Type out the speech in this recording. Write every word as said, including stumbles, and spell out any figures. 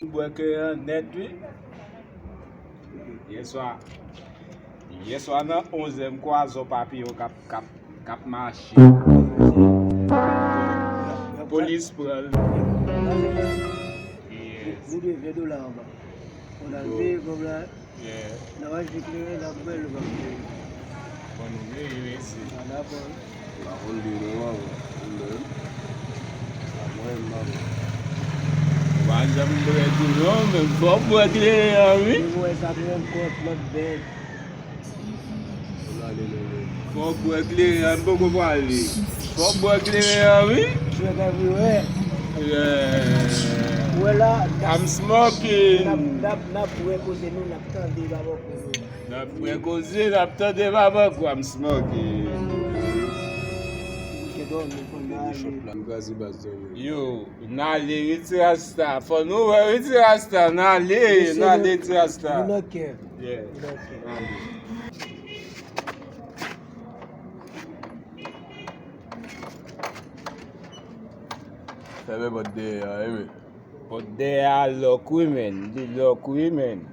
M bwè kleren an nèt, wi. Yèswa, yèswa nan onzè m kwaze yon papiyon k ap, k ap, k ap mache. Polis pran l. Yes. Nou dwe ven dola anba. Fò n al peye kòb la. Yeah. N ap achte kleren, n ap bwè l, nou p ap bwè l. Bon, nou veye, mesye. Pa dakò. M pa konn li non, mwen. Mwen menm. Pa mwen menm, mwen. Ou pa janm bwè tou non, men fò w bwè kleren an, wi. Ou wè sa menm kòt lòt bèt. Fò w bwè kleren an, m poko pale. Fò w bwè kleren an, wi. Jwèt avè wè. Yeah. Wè la, I'm smoking. N ap, n ap, n ap bwè koze nou, n ap tande babòk nou. N ap bwè koze, n ap tande babòk, I'm smoking. Mouche dòmi, fò n ale. M kraze baz dòmi. Yo, n ale, wi, ti rasta. Fò nou wè, wi, ti rasta. N ale, n ale, ti rasta. Nou nan kè. Yeah. Nou nan kè. Fèmen pòt dèyè a, wi. Pòt dèyè a lòk wi, men. Li lòk wi, men.